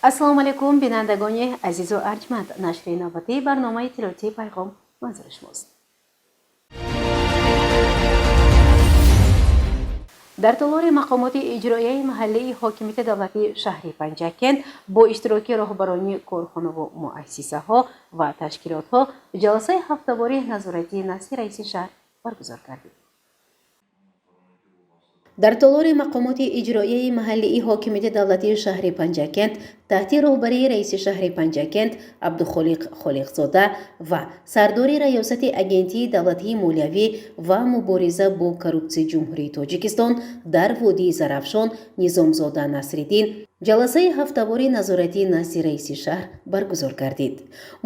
Ассалому алайкум, бинандагони азизу арҷманд. Нашри навбатии барномаи иттилоотии «Пайғом» манзури шумост. Дар толори мақомоти иҷроияи маҳаллии ҳокимияти давлатии шаҳри Панҷакент бо иштироки роҳбарони корхонаву муассисаҳо ва ташкилотҳо ҷаласаи ҳафтавории назоратии назди раиси шаҳр баргузор гардид. Дар толори мақомоти иҷроияи маҳаллии ҳокимияти давлатии шаҳри Панҷакент таҳти роҳбарии раиси шаҳри Панҷакент Абдухолиқ Холиқзода ва сардори Раёсати Агентии давлатии молиявӣ ва мубориза бо коррупсияи Ҷумҳурии Тоҷикистон дар водии Зарафшон Низомзода Насриддин ҷаласаи ҳафтавори назоратии назди раиси шаҳр баргузор гардид.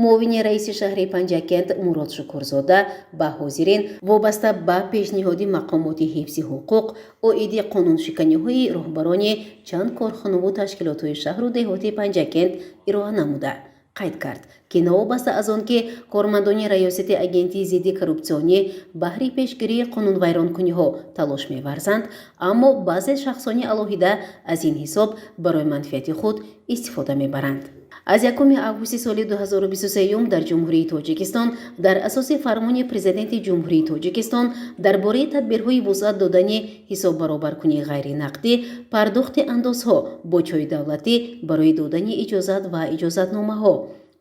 Муовини раиси шаҳри Панҷакент Мурод Шукурзода ба ҳозирин вобаста ба пешниҳоди мақомоти ҳифзи ҳуқуқ оиди қонуншиканиҳои роҳбарони чанд корхонаву ташкилотҳои шаҳру деҳоти Панҷакент ироа намуда, қайд кард, ки новобаста аз он ки кормандони Раёсати Агентии зидди коррупсионӣ баҳри пешгирии қонунвайронкуниҳо талош меварзанд, аммо баъзе шахсони алоҳида аз ин ҳисоб барои манфиати худ истифода мебаранд. Аз 1 августи соли 2023 дар Ҷумҳурии Тоҷикистон дар асоси фармони Президенти Ҷумҳурии Тоҷикистон дар бораи тадбирҳои вусъат додани ҳисоббаробаркунии ғайринақдӣ, пардохти андозҳо, боҷҳои давлатӣ барои додани иҷозат ва иҷозатномаҳо,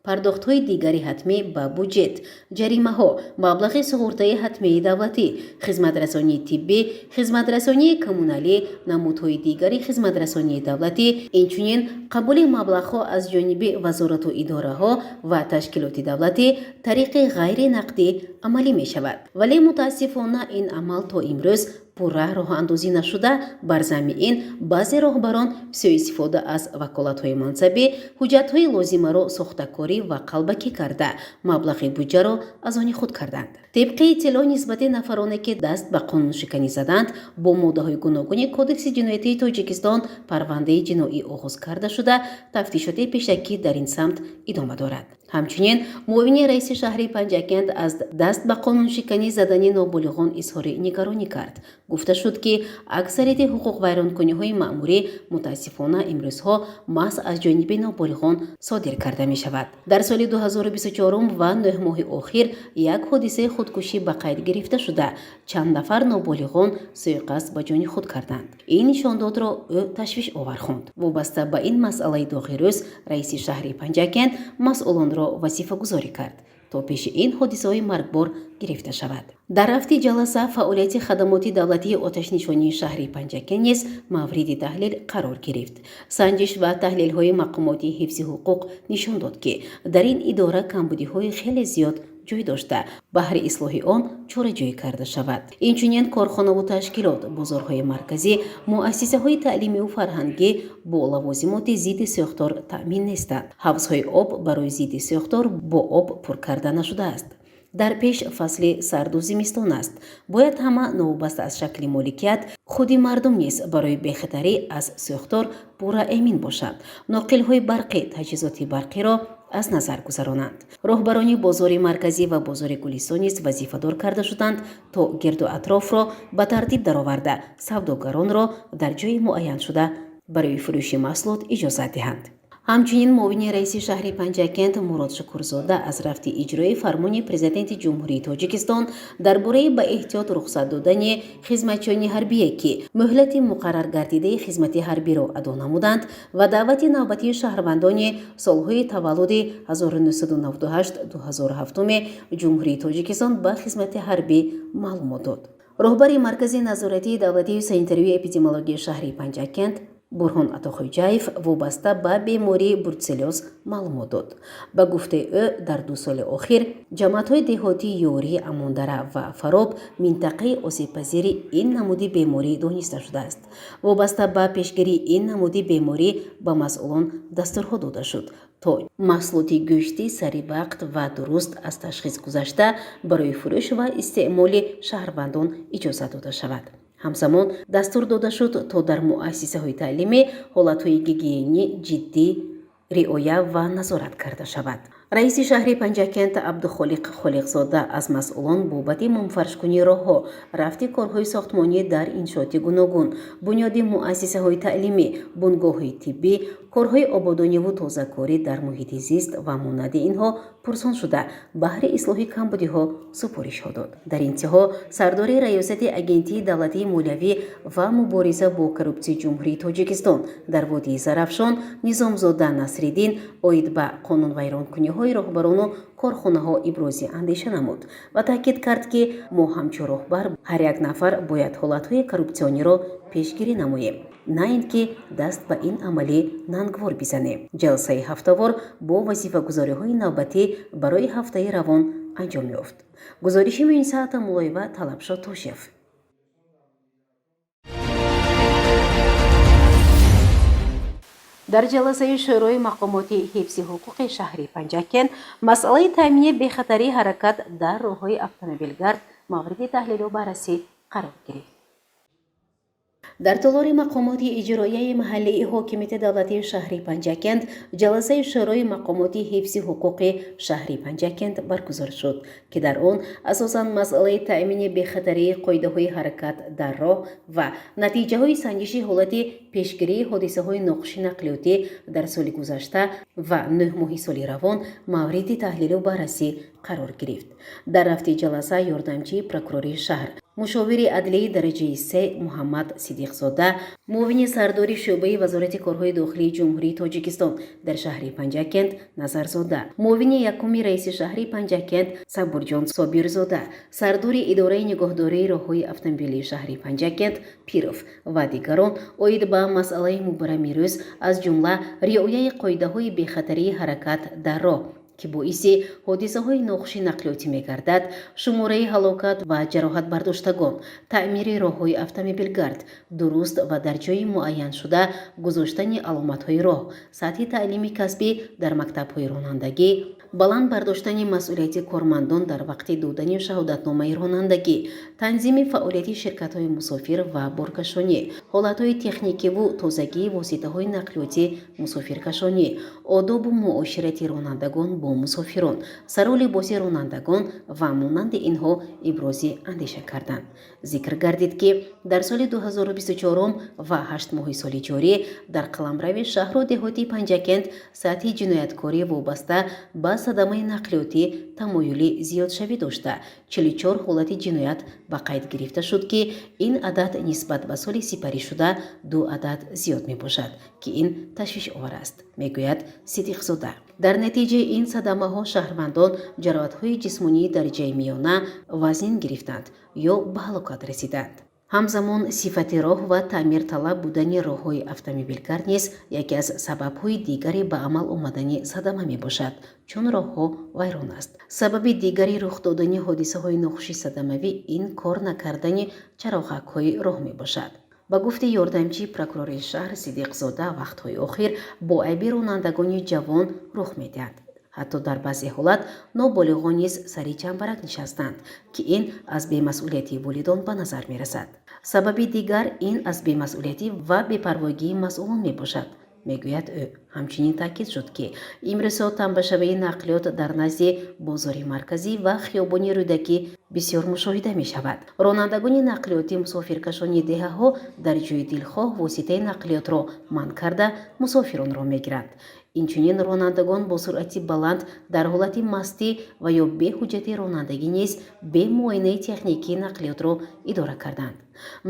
пардохтҳои дигари ҳатмӣ ба буҷет, ҷаримаҳо, маблағи суғуртаи ҳатмии давлатӣ, хизматрасонии тиббӣ, хизматрасонии коммуналӣ, намудҳои дигари хизматрасонии давлатӣ, инчунин қабули маблағҳо аз ҷониби вазорату идораҳо ва ташкилоти давлатӣ тариқи ғайринақдӣ амалӣ мешавад. Вале мутаассифона ин амал то имрӯз пурра роҳандозӣ нашуда, бар замми ин баъзе роҳбарон суистифода аз ваколатҳои мансабӣ, ҳуҷҷатҳои лозимаро сохтакорӣ ва қалбакӣ карда, маблағи буҷаро аз они худ карданд. Тибқи иттилоъ, нисбати нафароне, ки даст ба қонуншиканӣ заданд, бо моддаҳои гуногуни Кодекси ҷиноятии Тоҷикистон парвандаи ҷиноӣ оғоз карда шуда, тафтишоти пешакӣ дар ин самт идома дорад. Ҳамчунин муовини раиси шаҳри Панҷакент аз даст ба қонуншиканӣ задани ноболиғон изҳори нигаронӣ кард. Гуфта шуд, ки аксарияти ҳуқуқвайронкуниҳои маъмурӣ мутаассифона имрӯзҳо маҳз аз ҷониби ноболиғон содир карда мешавад. Дар соли 2024 ва 9 моҳи охир як ҳодисаи худкушӣ ба қайд гирифта шуда, чанд нафар ноболиғон сӯиқасд ба ҷони худ карданд. Ин нишондодро ӯ ташвишовар хонд. Вобаста ба ин масъалаи доғи рӯз раиси шаҳри Панҷакент масъулонро вазифагузорӣ кард, то пеши ин ҳодисаҳои маргбор гирифта шавад. Дар рафти ҷаласа фаъолияти хадамоти давлатии оташнишонии шаҳри Панҷакент низ мавриди таҳлил қарор гирифт. Санҷиш ва таҳлилҳои мақомоти ҳифзи ҳуқуқ нишон дод, ки дар ин идора камбудиҳои хеле зиёд ҷой дошта, баҳри ислоҳи он чораҷӯӣ карда шавад. Инчунин корхонаву ташкилот, бозорҳои марказӣ, муассисаҳои таълимию фарҳангӣ бо лавозимоти зидди сӯхтор таъмин нестанд. Ҳавзҳои об барои зидди сӯхтор бо об пур карда нашудааст. Дар пеш фасли сарду зимистон аст. Бояд ҳама, новобаста аз шакли моликият, худи мардум низ барои бехатарӣ аз сӯхтор пурра эмин бошанд, ноқилҳои барқӣ, таҷҳизоти барқиро аз назар гузаронанд. Роҳбарони бозори марказӣ ва бозори Гулистон низ вазифадор карда шуданд, то гирду атрофро ба тартиб дароварда, савдогаронро дар ҷои муайяншуда барои фурӯши маҳсулот иҷозат диҳанд. Ҳамчунин муовини раиси шаҳри Панҷакент Мурод Шукурзода аз рафти иҷрои фармони Президенти Ҷумҳурии Тоҷикистон дар бораи ба эҳтиёт рухсат додани хизматчиёни ҳарбие, ки муҳлати муқарраргардидаи хизмати ҳарбиро адо намуданд, ва даъвати навбатии шаҳрвандони солҳои таваллуди 1998-2007 Ҷумҳурии Тоҷикистон ба хизмати ҳарбӣ маълумот дод. Роҳбари Маркази назоратии давлатии санитарию эпидемиологияи шаҳри Панҷакент Бурҳон Атохӯҷаев вобаста ба бемории бруцеллёз маълумот дод. Ба гуфтаи ӯ, дар 2 соли охир ҷамоатҳои деҳотии Ёрӣ, Амондара ва Фароб минтақаи осебпазири ин намуди беморӣ дониста шудааст. Вобаста ба пешгирии ин намуди беморӣ ба масъулон дастурҳо дода шуд, то маҳсулоти гӯштӣ сари вақт ва дуруст аз ташхис гузашта барои фурӯш ва истеъмоли шаҳрвандон иҷозат дода шавад. Ҳамзамон дастур дода шуд, то дар муассисаҳои таълимӣ ҳолатҳои гигиенӣ ҷиддӣ риоя ва назорат карда шавад. Раиси шаҳри Панҷакент Абдухолиқ Холиқзода аз масъулон бобати мумфаршкунии роҳҳо, рафти корҳои сохтмонӣ дар иншооти гуногун, бунёди муассисаҳои таълимӣ, бунгоҳҳои тиббӣ, Корҳои ободониву тозакорӣ дар муҳити зист ва монанди инҳо пурсон шуда, баҳри ислоҳи камбудиҳо супоришҳо дод. Дар интиҳо сардори Раёсати Агентии давлатии молиявӣ ва мубориза бо коррупсияи Ҷумҳурии Тоҷикистон дар водии Зарафшон Низомзода Насриддин оид ба қонунвайронкуниҳои роҳбарону корхонаҳо ибрози андеша намуд ва таъкид кард, ки мо ҳамчун роҳбар ҳар як нафар бояд ҳолатҳои коррупсиониро пешгирӣ намоем, на ин ки даст ба ин амали нангвор бизанем. Ҷаласаи ҳафтавор бо вазифагузориҳои навбатӣ барои ҳафтаи равон анҷом ёфт. Гузориши Муинса Атамуллоева, Талабшо Тошев. Дар ҷаласаи Шӯрои мақомоти ҳифзи ҳуқуқи шаҳри Панҷакент масъалаи таъмини бехатарии ҳаракат дар роҳҳои автомобилгард мавриди таҳлилу баррасӣ қарор гирифт. Дар толори мақомоти иҷроияи маҳаллии ҳокимияти давлатии шаҳри Панҷакент ҷаласаи Шӯрои мақомоти ҳифзи ҳуқуқи шаҳри Панҷакент баргузор шуд, ки дар он асосан масъалаи таъмини бехатарии қоидаҳои ҳаракат дар роҳ ва натиҷаҳои санҷиши ҳолати пешгирии ҳодисаҳои нохуши нақлиётӣ дар соли гузашта ва 9 моҳи соли равон мавриди таҳлилу баррасӣ қарор гирифт. Дар рафти ҷаласа ёрдамчии прокурори шаҳр, мушовири адлияи дараҷаи се Муҳаммад Сидиқзода, муовини сардори шӯъбаи Вазорати корҳои дохилии Ҷумҳурии Тоҷикистон дар шаҳри Панҷакент Назарзода, муовини якуми раиси шаҳри Панҷакент Сабурҷон Собирзода, сардори идораи нигоҳдории роҳҳои автомобилии шаҳри Панҷакент Пиров ва дигарон оид ба масъалаи мубрами рӯз, аз ҷумла риояи қоидаҳои бехатарии ҳаракат дар роҳ, ки боиси ҳодисаҳои нохуши нақлиётӣ мегардад, шумораи ҳалокат ва ҷароҳатбардоштагон, таъмири роҳҳои автомобилгард, дуруст ва дар ҷои муайяншуда гузоштани аломатҳои роҳ, сатҳи таълими касбӣ дар мактабҳои ронандагӣ, баланд бардоштани масъулияти кормандон дар вақти додани шаҳодатномаи ронандагӣ, танзими фаъолияти ширкатҳои мусофир ва боркашонӣ, ҳолатҳои техникиву тозагии воситаҳои нақлиёти мусофиркашонӣ, одобу муоширати ронандагон бо мусофирон, сару либоси ронандагон ва монанди инҳо ибрози андеша карданд. Зикр гардид, ки дар соли 2024 ва 8 моҳи соли ҷорӣ дар қаламрави шаҳру деҳоти Панҷакент сатҳи ҷинояткорӣ вобаста ба садамаи нақлиётӣ тамоюли зиёдшавӣ дошта, 44 ҳолати ҷиноят ба қайд гирифта шуд, ки ин адад нисбат ба соли сипаришуда 2 адад зиёд мебошад, ки ин ташвишовар аст, мегӯяд Сидиқзода. Дар натиҷаи ин садамаҳо шаҳрвандон ҷароҳатҳои ҷисмонии дараҷаи миёна вазнин гирифтанд ё ба ҳалокат расиданд. Ҳамзамон сифати роҳ ва таъмирталаб будани роҳҳои автомобилгард низ яке аз сабабҳои дигари ба амал омадани садама мебошад, чун роҳҳо вайрон аст. Сабаби дигари рух додани ҳодисаҳои нохуши садамавӣ ин кор накардани чароғакҳои роҳ мебошад. Ба гуфти ёрдамчии прокурори шаҳр Сидиқзода, вақтҳои охир бо айби ронандагони ҷавон рух медиҳанд. Ҳатто дар баъзе ҳолат ноболиғон низ сари чамбарак нишастанд, ки ин аз бемасъулияти волидон ба назар мерасад. Сабаби дигар ин аз бемасъулиятӣ ва бепарвогии масъулон мебошад, мегӯяд ӯ. Ҳамчунин таъкид шуд, ки имрӯзҳо тамбашавии нақлиёт дар назди бозори марказӣ ва хиёбони Рӯдакӣ бисёр мушоҳида мешавад. Ронандагони нақлиёти мусофиркашони деҳаҳо дар ҷои дилхоҳ воситаи нақлиётро манъ карда, мусофиронро мегиранд. Инчунин ронандагон бо суръати баланд дар ҳолати мастӣ ва ё беҳуҷҷати ронандагӣ низ бе муоинаи техникии нақлиётро идора карданд.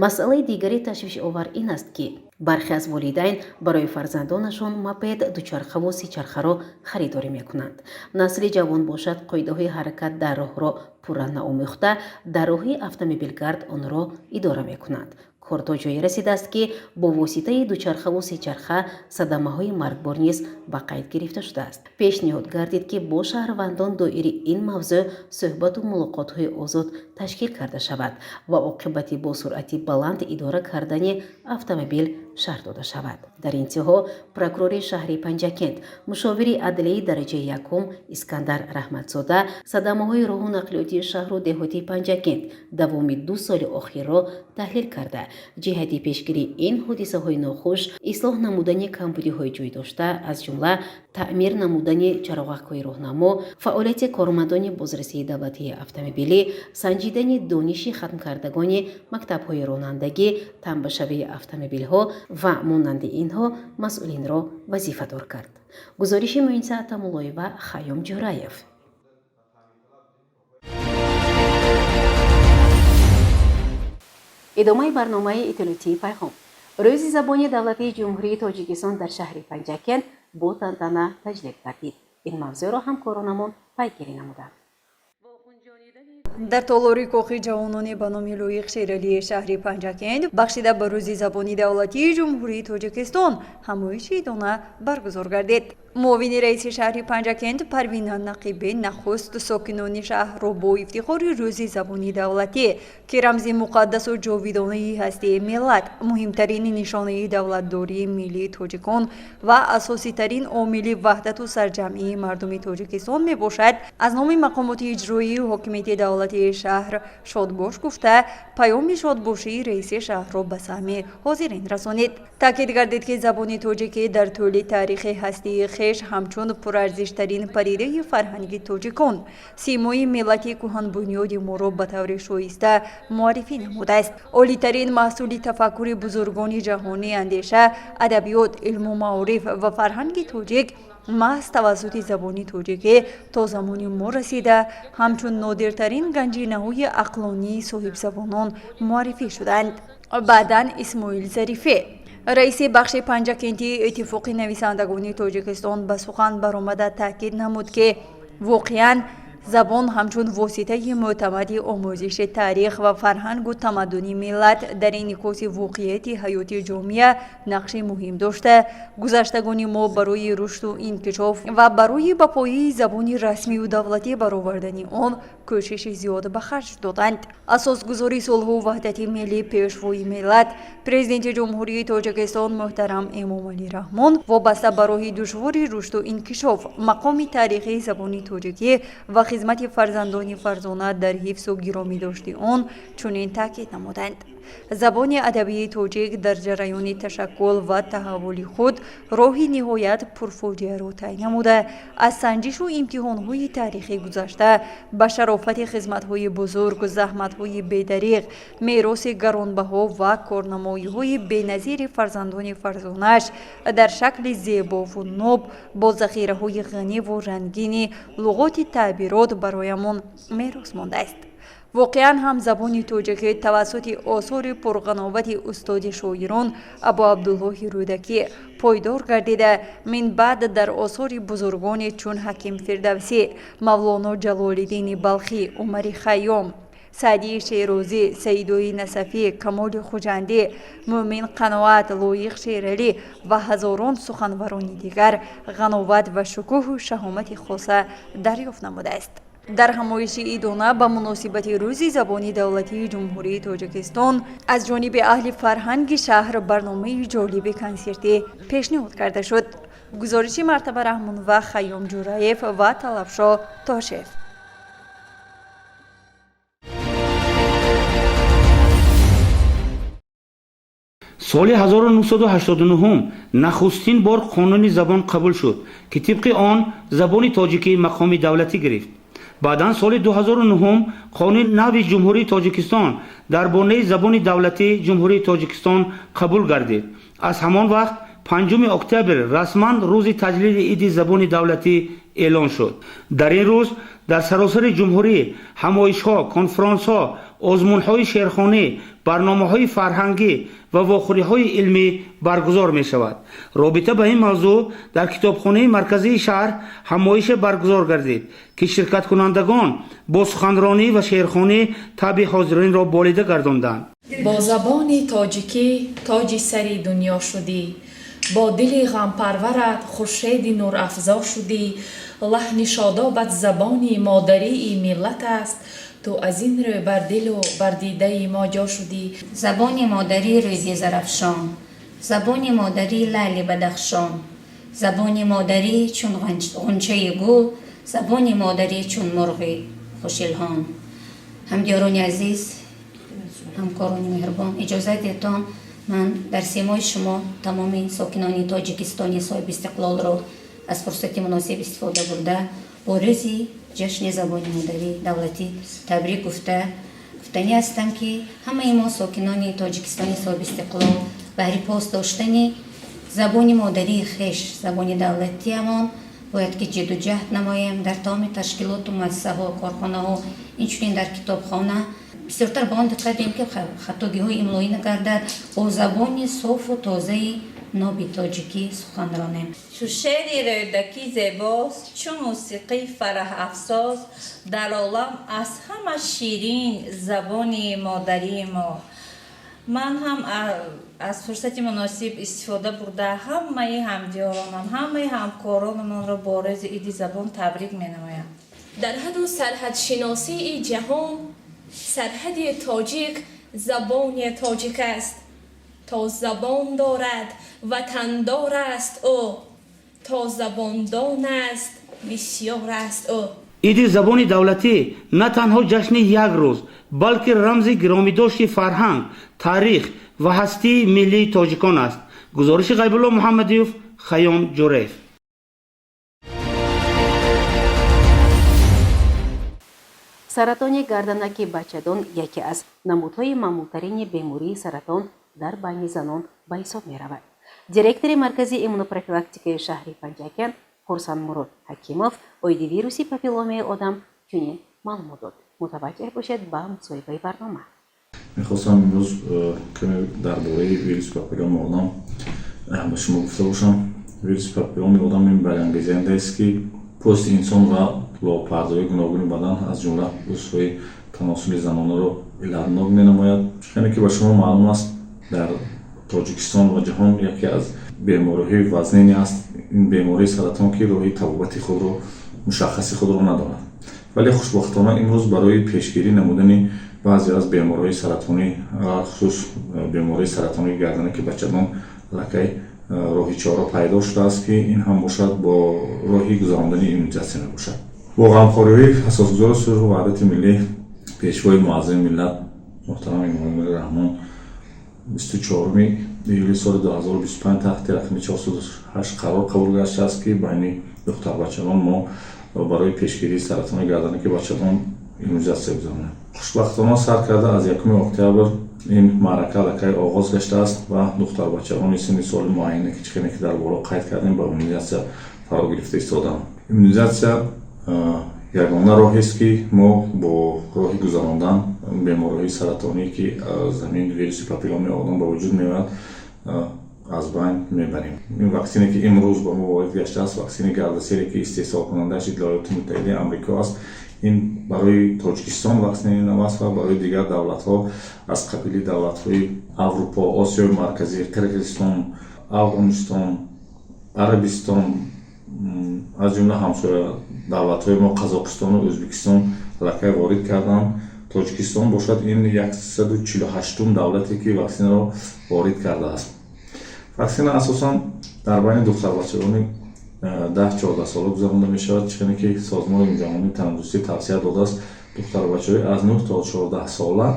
Масъалаи дигари ташвишовар ин аст, ки бархе аз волидайн барои фарзандонашон мопед, дучархаву сечархаро харидорӣ мекунанд. Насли ҷавон бошад, қоидаҳои ҳаракат дар роҳро пурра наомӯхта, дар роҳи автомобилгард онро идора мекунанд. Кор то ҷое расидааст, ки бо воситаи дучархаву сечарха садамаҳои маргбор низ ба қайд гирифта шудааст. Пешниҳод гардид, ки бо шаҳрвандон доири ин мавзӯъ суҳбату мулоқотҳои озод ташкил карда шавад ва оқибати бо суръати баланд идора кардани автомобил шарҳ дода шавад. Дар интиҳо прокурори шаҳри Панҷакент, мушовири адлияи дараҷаи якум Искандар Раҳматзода садамаҳои роҳу нақлиётии шаҳру деҳоти Панҷакент давоми 2 соли охирро таҳлил карда, ҷиҳати пешгирии ин ҳодисаҳои нохуш, ислоҳ намудани камбудиҳои ҷой дошта, аз ҷумла Таъмир намудани чароғакҳои роҳнамо, фаъолияти кормандони бозрасии давлатии автомобилӣ, санҷидани дониши хатмкардагони мактабҳои ронандагӣ, тамбашавии автомобилҳо ва монанди инҳо масъулинро вазифадор кард. Гузориши Муиниса Атамуллоева, Хайём Ҷӯраев. Идомаи барномаи иттилоотии Пайғом. Рӯзи забони давлатии Ҷумҳурии Тоҷикистон дар шаҳри Панҷакент бо тантана таҷлил гардид. Ин мавзӯъро ҳамкоронамон пайгирӣ намуданд. Дар толори Кохи ҷавонони ба номи Лоиқ Шералии шаҳри Панҷакент бахшида ба Рӯзи забони давлатии Ҷумҳурии Тоҷикистон ҳамоиши идона баргузор гардид. Муовини раиси шаҳри Панҷакент Парвина Нақибе нахуст сокинони шаҳрро бо ифтихори Рӯзи забони давлатӣ, ки рамзи муқаддасу ҷовидонаи ҳастии миллат, муҳимтарин нишонаи давлатдории миллии тоҷикон ва асоситарин омили ваҳдату сарҷамъии мардуми Тоҷикистон мебошад, аз номи мақомоти иҷроии ҳокимияти давлатии шаҳр шодбош гуфта, паёми шодбошии раиси шаҳрро ба саҳми ҳозирин расонид. Таъкид гардид, ки забони тоҷикӣ дар тӯли таърихи ҳастии хеш ҳамчун пурарзиштарин падидаи фарҳанги тоҷикон симои миллати кӯҳанбунёди моро ба таври шоиста муаррифӣ намудааст. Олитарин маҳсули тафаккури бузургони ҷаҳонии андеша, адабиёт, илму маориф ва фарҳанги тоҷик маҳз тавассути забони тоҷикӣ то замони мо расида, ҳамчун нодиртарин ганҷинаҳои ақлонии соҳибзабонон муаррифӣ шуданд. Баъдан Исмоил Зарифе, раиси бахши Панҷакентии Иттифоқи нависандагони Тоҷикистон, ба сухан баромада таъкид намуд, ки воқеан забон ҳамчун воситаи мӯътамади омӯзиши таърих ва фарҳангу тамаддуни миллат дар инъикоси воқеияти ҳаёти ҷомеа нақши муҳим дошта, гузаштагони мо барои рушду инкишоф ва барои ба пояи забони расмию давлатӣ баровардани он кӯшиши зиёд ба харҷ доданд. Асосгузори сулҳу ваҳдати миллӣ, Пешвои миллат, Президенти Ҷумҳурии Тоҷикистон муҳтарам Эмомалӣ Раҳмон вобаста ба роҳи душвори рушду инкишоф, мақоми таърихии забони тоҷикӣ ва хизмати фарзандони фарзона дар ҳифзу гиромӣ дошти он чунин таъкид намуданд: «Забони адабии тоҷик дар ҷараёни ташаккул ва таҳаввули худ роҳи ниҳоят пурфоҷиаро тай намуда, аз санҷишу имтиҳонҳои таърихӣ гузашта, ба шарофати хизматҳои бузург, заҳматҳои бедариғ, мероси гаронбаҳо ва корнамоиҳои беназири фарзандони фарзонааш дар шакли зебову ноб бо захираҳои ғаниву рангини луғоти таъбирот бароямон мерос мондааст. Воқеан ҳам забони тоҷикӣ тавассути осори пурғановати устоди шоирон Абу Абдуллоҳи Рӯдакӣ пойдор гардида, минбаъд дар осори бузургоне чун Ҳаким Фирдавсӣ, Мавлоно Ҷалолиддини Балхӣ, Умари Хайём, Саъдии Шерозӣ, Саидои Насафӣ, Камоли Хуҷандӣ, Мӯмин Қаноат, Лоиқ Шералӣ ва ҳазорон суханварони дигар ғановат ва шукӯҳу шаҳомати хоса дарёфт намудааст». Дар ҳамоиши идона ба муносибати Рӯзи забони давлатии Ҷумҳурии Тоҷикистон аз ҷониби аҳли фарҳанги шаҳр барномаи ҷолиби консертӣ пешниҳод карда шуд. Гузориши Мартаба Раҳмонова, Хайём Ҷураев ва Талабшо Тошев. Соли 1989 нахустин бор қонуни забон қабул шуд, ки тибқи он забони тоҷикӣ мақоми давлатӣ гирифт. Баъдан соли 2009 қонуни нави Ҷумҳурии Тоҷикистон дар бораи забони давлатии Ҷумҳурии Тоҷикистон қабул гардид. Аз ҳамон вақт 5 октябр расман рӯзи таҷлили иди забони давлатӣ эълон шуд. Дар ин рӯз дар саросари ҷумҳурӣ ҳамоишҳо, конфронсҳо, озмунҳои шеърхонӣ, барномаҳои фарҳангӣ ва вохӯриҳои илмӣ баргузор мешавад. Робита ба ин мавзӯъ дар китобхонаи марказии шаҳр ҳамоише баргузор гардид, ки ширкаткунандагон бо суханронӣ ва шеърхонӣ табъи ҳозиринро болида гардонданд. Бо забони тоҷикӣ тоҷи сари дунё шудӣ, бо дили ғампарварат хуршеди нурафзо шудӣ. Лаҳни шодобат забони модарии миллат аст, ту аз ин рӯ бар дилу бар дидаи мо ҷо шудӣ. Забони модарӣ рӯзи Зарафшон, забони модарӣ лаъли Бадахшон, забони модарӣ чун ғунчаи гул, забони модарӣ чун мурғи хушилҳон. Ҳамдиёрони азиз, ҳамкорони меҳрубон, иҷозат диҳтон, ман дар симои шумо тамоми сокинони Тоҷикистони соҳиби истиқлолро Аз фурсати муносиб истифода бурда, бо рӯзи ҷашни забони модарии давлатӣ табрик гуфта, гуфтанӣ ҳастам, ки ҳамаи мо, сокинони Тоҷикистони соҳибистиқлол, баҳри пос доштани забони модарии хеш, забони давлатиамон, бояд ки ҷидду ҷаҳд намоем. Дар тамоми ташкилоту муассисаҳо, корхонаҳо, инчунин дар китобхона бисёртар ба он диққат диҳем, ки хатогиҳои имлоӣ нагардад, бо забони софу тозаи ноби тоҷикӣ сухан ронем. Чу шеъри Рӯдакӣ зебост, чу мусиқӣ фараҳафзост, дар олам аз ҳама ширин забони модарии мо. Ман ҳам аз фурсати муносиб истифода бурда, ҳамаи ҳамдиёронам, ҳамаи ҳамкоронамонро бо рӯзи иди забон табрик менамоям. Дар ҳаду сарҳадшиносии ҷаҳон сарҳади тоҷик забони тоҷик аст. То забон дорад, ватандор аст ӯ, то забондон аст, бисёр аст ӯ. Иди забони давлатӣ на танҳо ҷашни як рӯз, балки рамзи гиромидошти фарҳанг, таърих ва ҳастии миллии тоҷикон аст. Гузориши Ғайбулло Муҳаммадиев, Хайём Ҷуреев. Саратони гарданаки бачадон яке аз намудҳои маъмултарини бемории саратон дар байни занон ба ҳисоб меравад. Директори Маркази иммунопрофилактикаи шаҳри Панҷакент Хурсандмурод Ҳакимов оиди вируси папилломаи одам чунин маълумот дод. Мутаваҷҷеҳ бошед ба мусоҳибаи барнома. Мехостам имрӯз каме дар бораи вируси папилломи одам ба шумо гуфта бошам. Вируси папилломи одам ин барангезандаест, ки пӯсти инсон ва лобпардаҳои гуногуни бадан, аз ҷумла узвҳои таносули занонаро иллатнок менамояд. Хеле ки ба шумо маълум аст, дар Тоҷикистон ва ҷаҳон яке аз бемориҳои вазнин аст ин бемории саратон, ки роҳи табобати худро мушаххаси худро надорад. Вале хушбахтона имрӯз барои пешгирӣ намудани баъзе аз бемориҳои саратонӣ, алалхусус бемории саратонии гарданаки бачадон, аллакай роҳи чора пайдо шудааст, ки ин ҳам бошад бо роҳи гузарондани иммунизатсия мебошад. Бо ғамхориҳои асосгузори сулҳу ваҳдати миллӣ, Пешвои муаззами миллат, муҳтарам Эмомалӣ Раҳмон, 24 июли соли 2025 таҳти рақами 408 қарор қабул гаштааст, ки байни духтарбачагон мо барои пешгирии саратони гарданаки бачадон иммунизатсия гузаронем. Хушбахтона, сар карда аз 1 октябр ин маърака аллакай оғоз гаштааст ва духтарбачагони синни соли муайяне, ки чӣ хеле ки дар боло қайд кардем, ба иммунизатсия фаро гирифта истодаанд. Иммунизатсия ягона роҳест, ки мо бо роҳи гузарондан бемориҳои саратоние, ки аз ҳамин вируси папилломи одам ба вуҷуд меояд, аз байн мебарем. Ин ваксине, ки имрӯз ба мо ворид гаштааст, ваксини Гардасиле, ки истеҳсолкунандааш Иёлоти Муттаҳидаи Амрико аст, ин барои Тоҷикистон ваксини нав аст ва барои дигар давлатҳо аз қабили давлатҳои Аврупо, Осиёи Марказӣ, Қирғизистон, Афғонистон, Арабистон, аз ҷумла ҳамсоя давлатҳои мо Қазоқистону Ӯзбекистон аллакай ворид карданд. Тоҷикистон бошад ин 148-ум давлате, ки ваксинаро ворид кардааст. Ваксина асосан дар байни духтарбачагони 10-14 сола гузаронда мешавад. Чӣ хеле ки Созмони Ҷаҳонии Тандурустӣ тавсия додааст, духтарбачаҳои аз 9 то 14 сола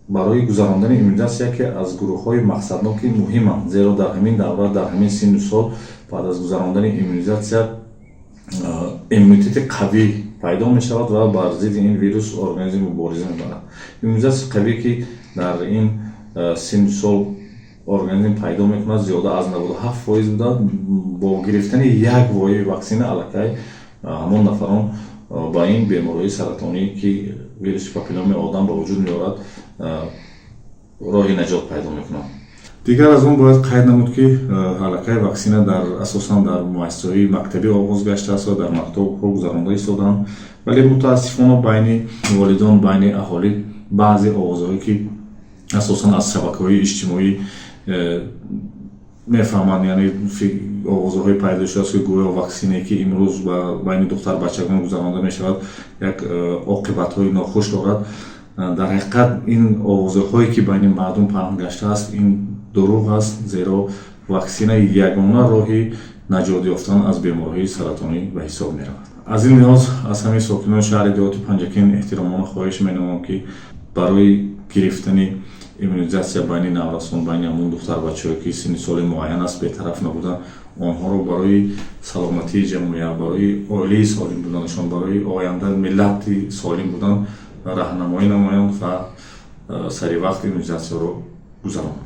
барои гузарондани иммунизатсия яке аз гурӯҳҳои мақсадноки муҳиманд, зеро дар ҳамин давра, дар ҳамин синну сол, баъд аз гузарондани иммунизатсия иммунитети қавӣ пайдо мешавад ва бар зидди ин вирус организм мубориза мебарад. Иммунизатсияи қавӣ, ки дар ин синну сол организм пайдо мекунад, зиёда аз 97% буда, бо гирифтани як вояи ваксина аллакай ҳамон нафарон ба ин бемориҳои саратонӣ, ки вируси папилломи одам ба вуҷуд меорад, роҳи наҷот пайдо мекунанд. Дигар аз он бояд қайд намуд, ки аллакай ваксина дар асосан дар муассисаҳои мактабӣ оғоз гаштааст ва дар мактабҳо гузаронда истодаанд. Вале мутаассифона байни волидон, байни аҳолӣ баъзе овозҳое, ки асосан аз шабакаҳои иҷтимоӣ мефаҳманд, яъне овозҳое пайдо шудааст, ки гӯё ваксине, ки имрӯз ба байни духтарбачагон гузаронда мешавад, як оқибатҳои нохуш дорад. Дар ҳақиқат ин овозҳое, ки байни мардум паҳн гаштааст, ин дурӯғ аст, зеро ваксина ягона роҳи наҷот ёфтан аз бемориҳои саратонӣ ба ҳисоб меравад. Аз ин лиҳоз аз ҳамаи сокинони шаҳри деҳоти Панҷакент эҳтиромона хоҳиш менамоям, ки барои гирифтани иммунизатсия байни наврасон, байни ҳамон духтарбачаҳое, ки синни соли муайян аст, бетараф набуда. Онҳоро барои саломатии ҷамъият, барои оилаи солим буданашон, барои оянда миллати солим будан раҳнамоӣ намоянд ва сари вақт иммунизатсияро гузаронанд.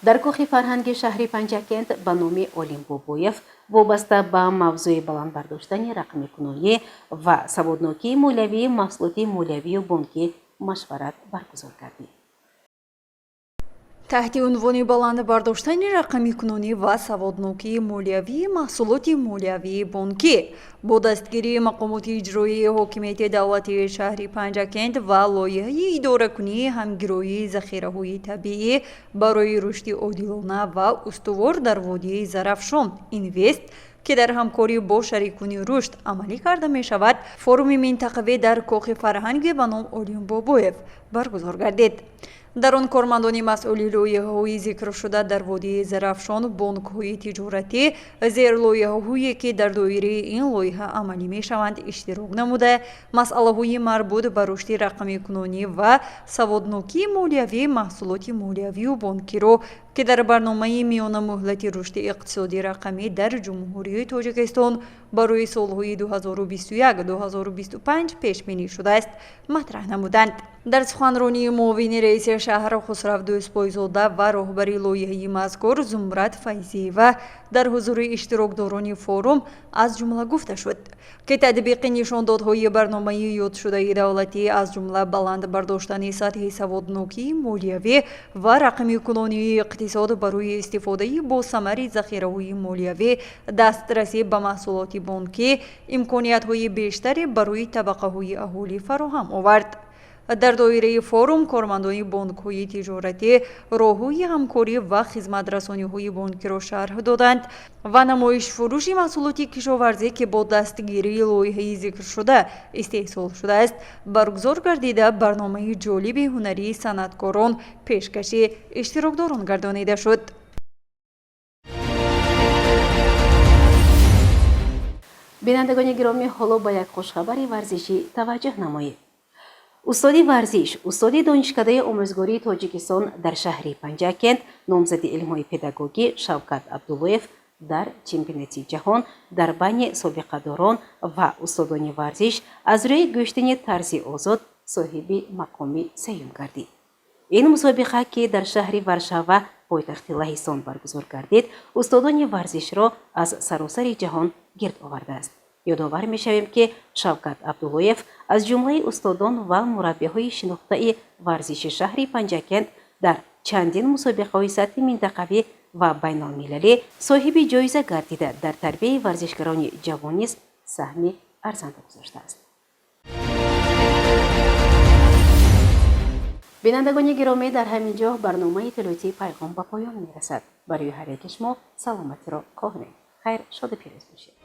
Дар кохи фарҳанги шаҳри Панҷакент ба номи Олим Бобоев вобаста ба мавзӯи баланд бардоштани рақамикунонӣ ва саводнокии молиявии маҳсулоти молиявию бонкӣ машварат баргузор гардид. Таҳти унвони баланд бардоштани рақамикунонӣ ва саводнокии молиявии маҳсулоти молиявии бонкӣ бо дастгирии мақомоти иҷроии ҳокимияти давлатии шаҳри Панҷакент ва лоиҳаи идоракунии ҳамгироии захираҳои табиӣ барои рушди одилона ва устувор дар водии Зарафшон Инвест, ки дар ҳамкорӣ бо шарикони рушд амалӣ карда мешавад, форуми минтақавӣ дар кохи фарҳанги ба ном Олим Бобоев баргузор гардид. Дар он кормандони масъули лоиҳаҳои зикршуда дар водии Зарафшон, бонкҳои тиҷоратӣ, зерлоиҳаҳое ки дар доираи ин лоиҳа амалӣ мешаванд, иштирок намуда, масъалаҳои марбут ба рушди рақамикунонӣ ва саводнокии молиявии маҳсулоти молиявию бонкиро, ки дар барномаи миёнамуҳлати рушди иқтисоди рақамӣ дар Ҷумҳурии Тоҷикистон барои солҳои 2021-2025 пешбинӣ шудааст, матраҳ намуданд. Дар суханронии муовини раиси шаҳр Хусрав Дӯстбойзода ва роҳбари лоиҳаи мазкур Зумрад Файзиева дар ҳузури иштирокдорони форум аз ҷумла гуфта шуд, ки татбиқи нишондодҳои барномаи ёдшудаи давлатӣ, аз ҷумла баланд бардоштани сатҳи саводнокии молиявӣ ва рақамикунонии иқтисод барои истифодаи босамари захираҳои молиявӣ, дастрасӣ ба маҳсулоти бонкӣ, имкониятҳои бештаре барои табақаҳои аҳолӣ фароҳам овард. Дар доираи форум кормандони бонкҳои тиҷоратӣ роҳҳои ҳамкорӣ ва хизматрасониҳои бонкиро шарҳ доданд ва намоишфурӯши маҳсулоти кишоварзӣ, ки бо дастгирии лоиҳаи зикршуда истеҳсол шудааст, баргузор гардида, барномаи ҷолиби ҳунарии санъаткорон пешкаши иштирокдорон гардонида шуд. Бинандагони гиромӣ, ҳоло ба як хушхабари варзишӣ таваҷҷӯҳ намоед. Устоди варзиш, устоди Донишкадаи омӯзгории Тоҷикистон дар шаҳри Панҷакент, номзади илмҳои педагогӣ Шавкат Абдуллоев дар чемпионати ҷаҳон дар байни собиқадорон ва устодони варзиш аз рӯи гӯштини тарзи озод соҳиби мақоми сеюм гардид. Ин мусобиқа, ки дар шаҳри Варшава, пойтахти Лаҳистон, баргузор гардид, устодони варзишро аз саросари ҷаҳон гирд овардааст. Ёдовар мешавем, ки Шавкат Абдуллоев аз ҷумлаи устодон ва мураббиҳои шинохтаи варзиши шаҳри Панҷакент дар чандин мусобиқаҳои сатҳи минтақавӣ ва байналмилалӣ соҳиби ҷоиза гардида, дар тарбияи варзишгарони ҷавон низ саҳми арзанда гузоштааст. Бинандагони гиромӣ, дар ҳамин ҷо барномаи иттилоотии Пайғом ба поён мерасад. Барои ҳар яки шумо саломатиро хоҳонем. Хайр, шоду пирӯз бошед.